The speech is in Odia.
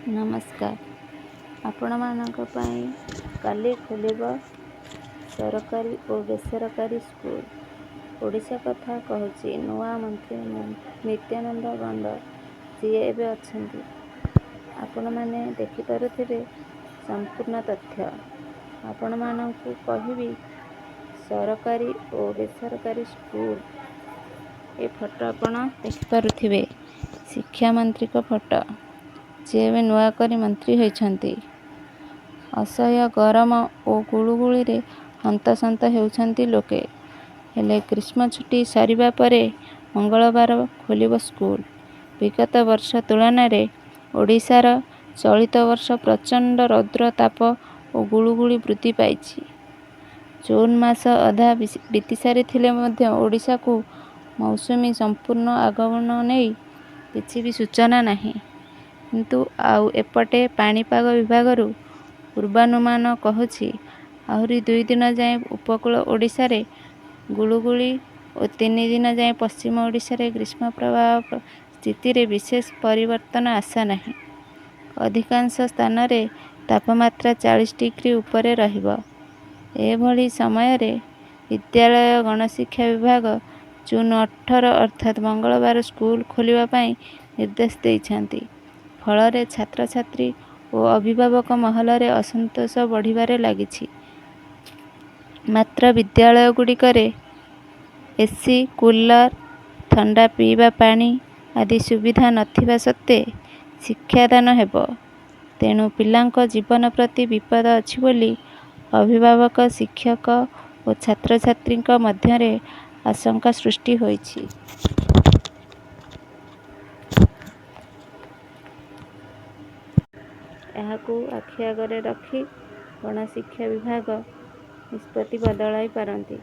ନମସ୍କାର। ଆପଣମାନଙ୍କ ପାଇଁ କାଲି ଖୋଲିବ ସରକାରୀ ଓ ବେସରକାରୀ ସ୍କୁଲ। ଓଡ଼ିଶା କଥା କହୁଛି, ନୂଆ ମନ୍ତ୍ରୀ ନିତ୍ୟାନନ୍ଦ ଗଣ୍ଡ ଯିଏ ଏବେ ଅଛନ୍ତି। ଆପଣମାନେ ଦେଖିପାରୁଥିବେ ସମ୍ପୂର୍ଣ୍ଣ ତଥ୍ୟ। ଆପଣମାନଙ୍କୁ କହିବି ସରକାରୀ ଓ ବେସରକାରୀ ସ୍କୁଲ। ଏ ଫଟୋ ଆପଣ ଦେଖିପାରୁଥିବେ ଶିକ୍ଷାମନ୍ତ୍ରୀଙ୍କ ଫଟୋ, ଯିଏ ଏବେ ନୂଆ କରି ମନ୍ତ୍ରୀ ହୋଇଛନ୍ତି। ଅସହ୍ୟ ଗରମ ଓ ଗୁଳୁଗୁଳିରେ ହନ୍ତସନ୍ତ ହେଉଛନ୍ତି ଲୋକେ। ହେଲେ ଗ୍ରୀଷ୍ମ ଛୁଟି ସରିବା ପରେ ମଙ୍ଗଳବାର ଖୋଲିବ ସ୍କୁଲ। ବିଗତ ବର୍ଷ ତୁଳନାରେ ଓଡ଼ିଶାର ଚଳିତ ବର୍ଷ ପ୍ରଚଣ୍ଡ ରୌଦ୍ର ତାପ ଓ ଗୁଳୁଗୁଳି ବୃଦ୍ଧି ପାଇଛି। ଜୁନ୍ ମାସ ଅଧା ବିତିସାରିଥିଲେ ମଧ୍ୟ ଓଡ଼ିଶାକୁ ମୌସୁମୀ ସମ୍ପୂର୍ଣ୍ଣ ଆଗମନ ନେଇ କିଛି ବି ସୂଚନା ନାହିଁ। କିନ୍ତୁ ଆଉ ଏପଟେ ପାଣିପାଗ ବିଭାଗରୁ ପୂର୍ବାନୁମାନ କହୁଛି, ଆହୁରି 2 ଦିନ ଯାଏଁ ଉପକୂଳ ଓଡ଼ିଶାରେ ଗୁଳୁଗୁଳି ଓ 3 ଦିନ ଯାଏଁ ପଶ୍ଚିମ ଓଡ଼ିଶାରେ ଗ୍ରୀଷ୍ମ ପ୍ରବାହ ସ୍ଥିତିରେ ବିଶେଷ ପରିବର୍ତ୍ତନ ଆଶା ନାହିଁ। ଅଧିକାଂଶ ସ୍ଥାନରେ ତାପମାତ୍ରା 40 ଡିଗ୍ରୀ ଉପରେ ରହିବ। ଏଭଳି ସମୟରେ ବିଦ୍ୟାଳୟ ଗଣଶିକ୍ଷା ବିଭାଗ ଜୁନ୍ 18 ଅର୍ଥାତ୍ ମଙ୍ଗଳବାର ସ୍କୁଲ ଖୋଲିବା ପାଇଁ ନିର୍ଦ୍ଦେଶ ଦେଇଛନ୍ତି। ଫଳରେ ଛାତ୍ରଛାତ୍ରୀ ଓ ଅଭିଭାବକ ମହଲରେ ଅସନ୍ତୋଷ ବଢ଼ିବାରେ ଲାଗିଛି। ମାତ୍ର ବିଦ୍ୟାଳୟଗୁଡ଼ିକରେ ଏସି, କୁଲର, ଥଣ୍ଡା ପିଇବା ପାଣି ଆଦି ସୁବିଧା ନଥିବା ସତ୍ତ୍ୱେ ଶିକ୍ଷାଦାନ ହେବ, ତେଣୁ ପିଲାଙ୍କ ଜୀବନ ପ୍ରତି ବିପଦ ଅଛି ବୋଲି ଅଭିଭାବକ, ଶିକ୍ଷକ ଓ ଛାତ୍ରଛାତ୍ରୀଙ୍କ ମଧ୍ୟରେ ଆଶଙ୍କା ସୃଷ୍ଟି ହୋଇଛି। ଏହାକୁ ଆଖି ଆଗରେ ରଖି ଗଣଶିକ୍ଷା ବିଭାଗ ନିଷ୍ପତ୍ତି ବଦଳାଇ ପାରନ୍ତି।